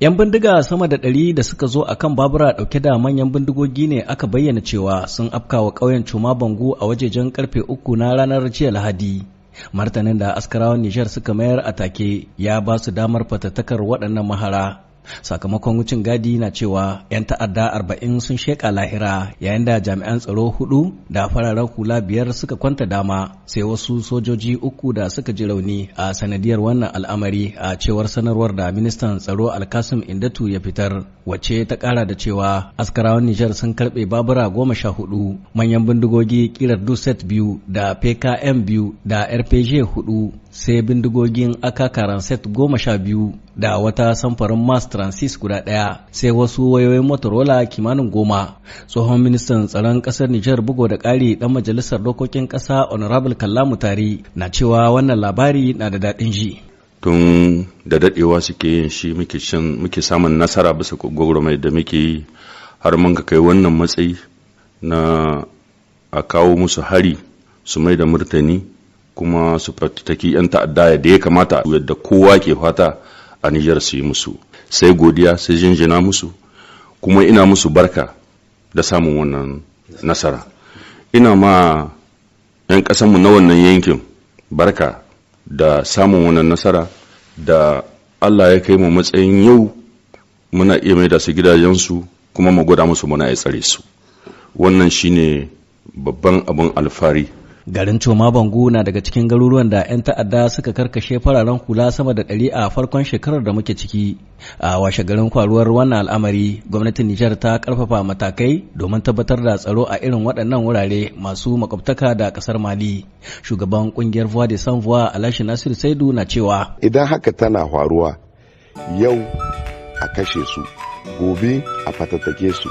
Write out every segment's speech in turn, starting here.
'Yan bindiga sama da 100 da suka zo a kan babura ɗauke da manyan bindigogi ne aka bayyana cewa sun afkawa ƙauyen Cuma Bangu a wajejen karfe 3 na ranar jiya Lahadi. Martanin da askarawan Nijar suka mayar a take ya ba su damar fatattakar waɗannan mahara. Sakamakon wucin gadi na cewa 'yan ta'adda 40 sun sheƙa lahira, yayin da jami'an tsaro 4 da fararen hula 5 suka kwanta dama, sai wasu sojoji 3 da suka ji rauni a sanadiyar wannan al'amari, a cewar sanarwar da ministan tsaro Alkasim Indatu ya fitar, wacce ta ƙara da cewa askarawan Nijar sun karɓe babura 14, manyan bindigogi kirar Duset 2 da PKM 2 da RPG 4, sai bindigogin AK-47 12 da wata samfarin Mass Transis guda ɗaya, sai wasu wayoyin Motorola kimanin 10. Tsohon ministan tsaron ƙasar Nijar, bugo da ƙari ɗan majalisar dokokin ƙasa, Honorable Kalla Mutari, na cewa wannan labari na da daɗin ji. Tun da daɗewa suke yin shi, muke samun nasara bisa gwagwarmai da muke yi har mun ka kai wannan matsayi na a kawo musu hari su mai da murtani kuma su fatattaki 'yan ta'adda da ya kamata, yadda kowa ke fata a Nijar su yi musu. Sai godiya, sai jinjina musu, kuma ina musu barka da samun wannan nasara. Ina ma 'yan ƙasanmu na wannan yankin barka da samun wannan nasara da Allah ya kai mu matsayin yau muna iya mai da su gidajensu kuma mu gwada musu muna iya tsare su. Wannan shine babban abin alfahari. Garin Coma Bangu na daga cikin garuruwan da 'yan ta'adda suka karkashe fararen hula sama da 100 a farkon shekarar da muke ciki. A washe garin kwaruwar wannan al'amari, gwamnatin Nijar ta karfafa matakai domin tabbatar da tsaro a irin waɗannan wurare masu makwabtaka da ƙasar Mali. Shugaban ƙungiyar Voix des Sans Voix, Alhaji Nasiru Saidu, na cewa idan haka tana faruwa, yau a kashe su, gobe a fatattake su,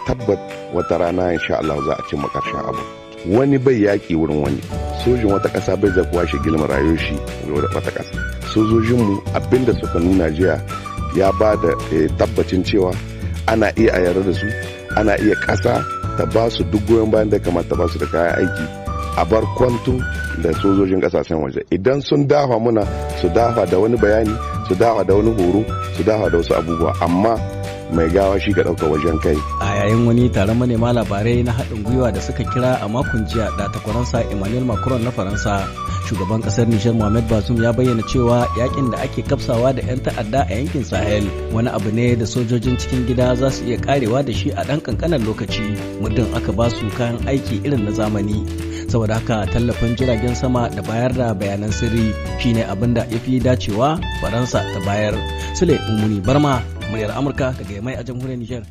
tabbat wata rana insha Allah za a cimma ƙarshen abu. Wani bai yaƙi wurin wani sojin wata ƙasa bai zakuwa shi gilma rayuwar shi wata ƙasa. Sojojinmu abinda suka nuna jiya ya ba da tabbacin cewa ana iya a yarda da su, ana iya ƙasa ta ba su duk goyon bayan da kamata ba su da kayan aiki, a bar kwanto da sojojin ƙasashen waje. Idan sun dafa muna, su dafa da wani bayani, su dafa da wani horo, su dafa da wasu abubuwa, amma mai gawa shi ka ɗauka wajen kai. A yayin wani taron manema labarai na haɗin gwiwa da suka kira a makon jiya da takwaransa Emmanuel Macron na Faransa, shugaban ƙasar Nijar Mohamed Bazoum ya bayyana cewa yakin da ake kafsawa da 'yan ta'adda a yankin Sahel wani abu ne da sojojin cikin gida za su iya karewa da shi a ɗan ƙanƙanan lokaci, muddin aka ba su kayan aiki irin na zamani. Saboda haka tallafin jiragen sama da bayar da bayanan sirri shine abin da ya fi dacewa Faransa ta bayar. Sule Mummuni Barma, muryar Amurka, daga Yamai a jamhuriyar Nijar.